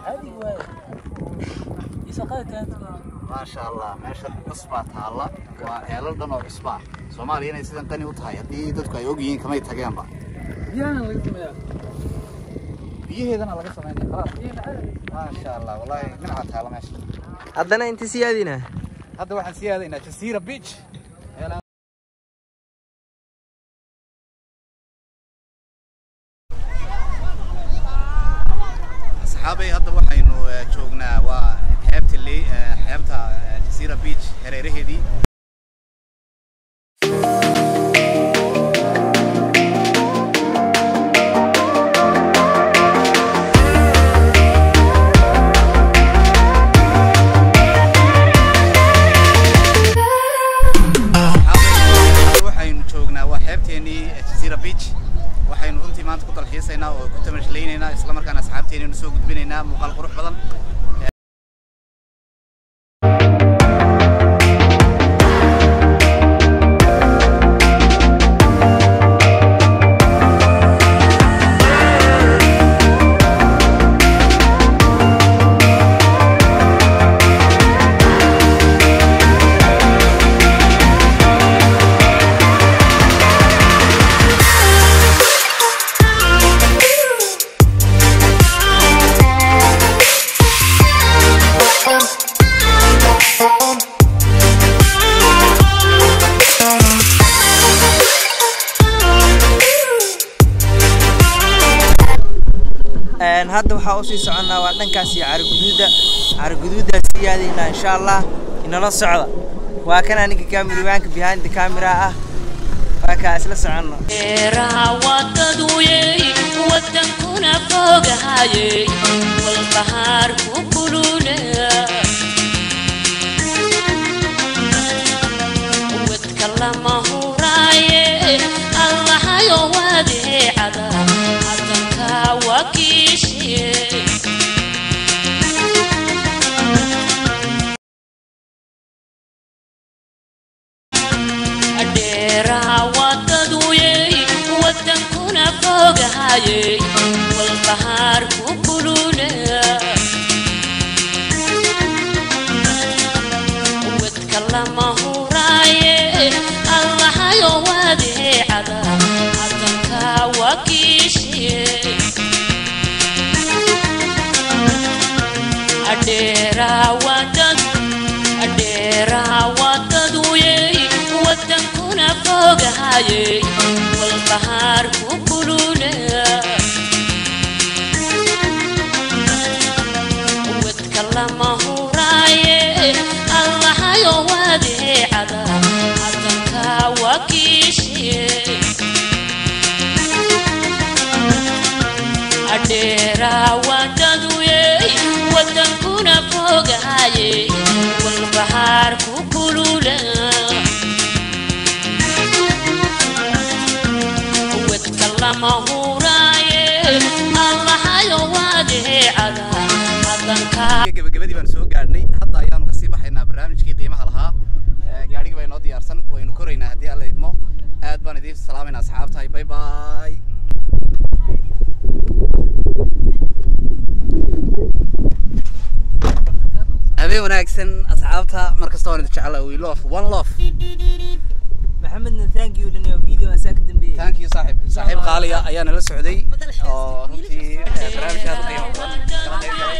Caadiga waaye. Isoo qaadi tahay. Maasha Allah, meesha cusbaa taalla, waa ceelal dhan oo cusbaa. Soomaaliya inay sidan qani u tahay haddii dadku ay og yihiin, kamay tageenba. Biyahana laga sameeyaa. Biyaheedana laga sameynaya, khalaas. Biyaha caadi. Maasha Allah, wallahi nimcaa taalla meesha. Haddana inta sii aadina. Hadda waxaan sii aadaynaa Jasiira Beach. Asxaabay, hadda waxaynu joognaa waa xeebta xeebta Jasiira Beach hareeraheedii. Hadda waxaynu joognaa waa xeebteenii Jasiira Beach. Waxaynu runtii maanta ku dalxiisaynaa oo ku tamashleynaynaa, isla markaana asxaabteenii soo gudbinaynaa muuqaal qurux badan. Hadda waxaa usii soconnaa waa dhankaas iyo Caraguduuda. Caraguduudaa sii aadaynaa insha Allah, inala socda. Waa kan aniga cameramanka, behind the camera ah, waa kaa isla soconno. Beeraha wadaduyey, wadankuna fogahayey, walbahaar ku kulule, wedka lama huraaye, Allahayo wadeecada hadanka wakiishiye. Dheeraha wadaduyey, wadankuna fogahayey, walbahaar ku kulule, wedka lama huraaye, Allahayo wadeecada hadanka wakiishiye. Dheeraha wadad, dheeraha wadaduyey, wadankuna fogahayey, walbahaar ku kulule, wedka lama huraaye, Allahayo wadeecada hadanka wakiishiye. Dheeraha wadaduyey, wadankuna fogahayey, walbahaar ku kulule, wedka lama huraaye, Allahayo wadeecada hadanka. Gabagabadii baan soo gaadhnay, hadda ayaanu kasii baxaynaa barnaamijkii qiimaha lahaa. Gaadhigii baa inoo diyaarsan, waynu koraynaa haddii Alla idmo. Aad baan idiin salaamayna asxaabtahay, bye bye. Habeen wanaagsan asxaabta, mar kasta waan idin jeclaa. We love, one love. Maxamedna thank you dhanyo video asaa ka dambeeyey. Thank you saaxiib, saaxiib qaaliya ayaa nala socday oo runtii barnaamij aad u qiimo badan kala qayb galay.